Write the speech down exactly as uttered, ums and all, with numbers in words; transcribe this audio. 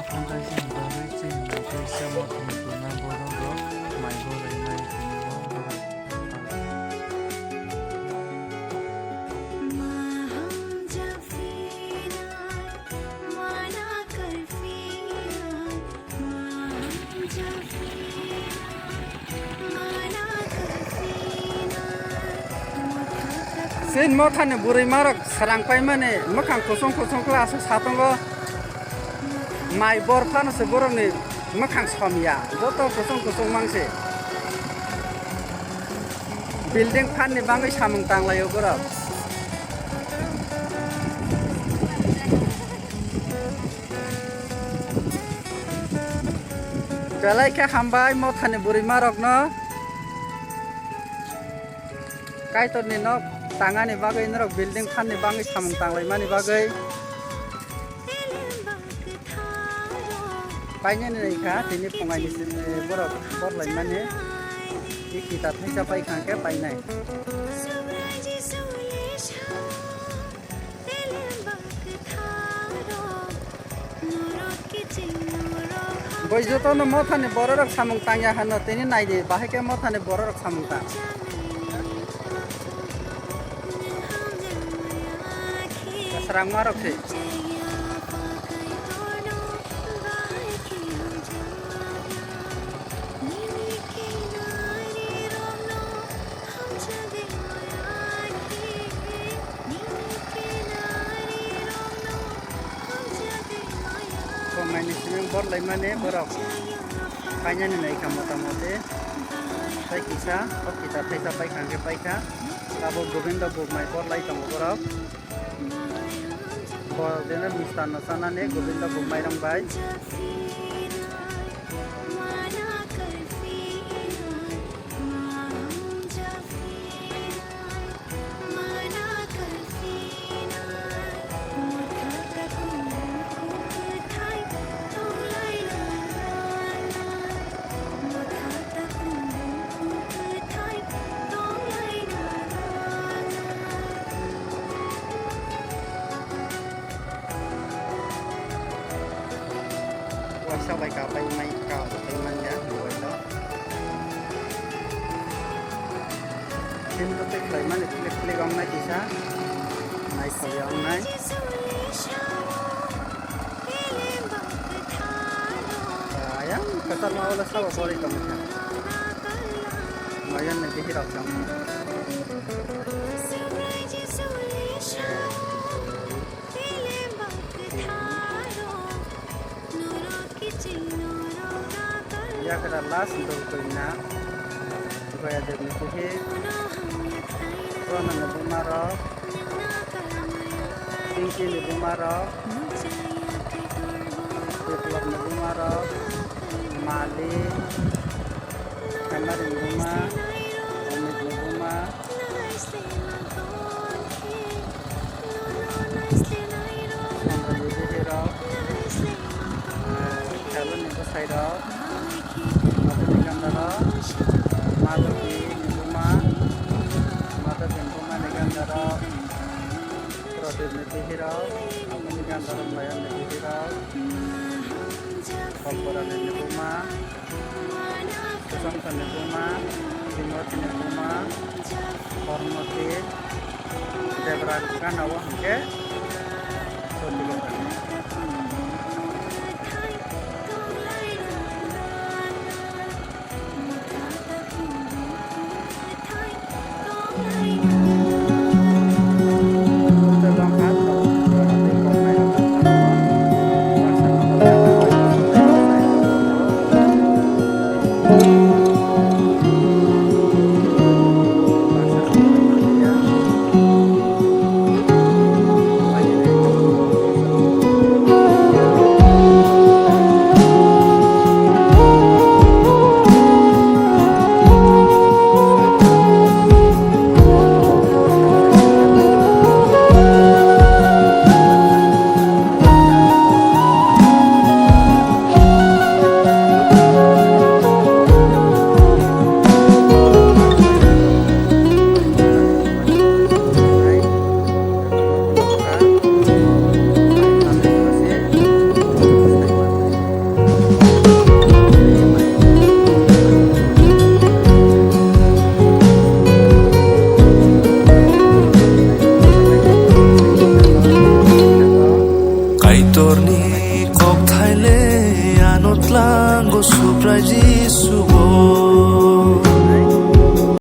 Ang kaisa bagwi chini bagwi se mothani kwna borok rok mai bo lainai hwnwi o borok. Chini mothani bwrwi marok srang paimani mwkhang kusung kusung khe aswk satongo. Mai bor phano se borokni mwkhang somya, joto kusung kusung mangse. Building phanni bagwi samung tanglaio borok. Belai khe hambai mothani bwrwi marokno. Kaitorni nok tangani bagwi norok building phanni bagwi samung tanglaimani bagwi. Painani nai kha tini phungaini simi borok bor laimani. Iki ta thaisa pai kha khe painai. Boi jotono mothani bororok samung tangya hano tini naidi bahai khe mothani bororok samung tang. Srangma rok se. Komaini simi bor laimani borok painani naikha motamoti. Tei kisa o kita thaisa paikha hwnkhe paikha. Abo Gobindo buk mai bor lai tongo borok. Borok jene mistanno chanani Gobindo buk mairang bai. Waisa bai kapai mai kapai manya mobile o. Sim to pek bai mani pek pek ong nai kisa. Nai kholi ong nai. Ayang kasar ma wala sabo pori tong kha. Mayan ne bihi rok jang. Yakra last dol koina. Goya debni kuhi. Rona ni buma rok. Pinky ni buma rok. Biplop ni buma rok. Mali. Khaimari ni buma. Amit ni buma. Sandra ni bihi rok, Kalo ni bwsai rok, Madhu ni ganda rok, Madhu ni buma, Madhu ni buma ni ganda rok, Pradip ni bihi rok, Amit ni ganda rok, Bayan ni bihi rok, Kalpura ni buma. Kusongkha ni buma, Bimoti ni buma, Hormoti, Debra gana o hwnkhe Sotigoda. Jisu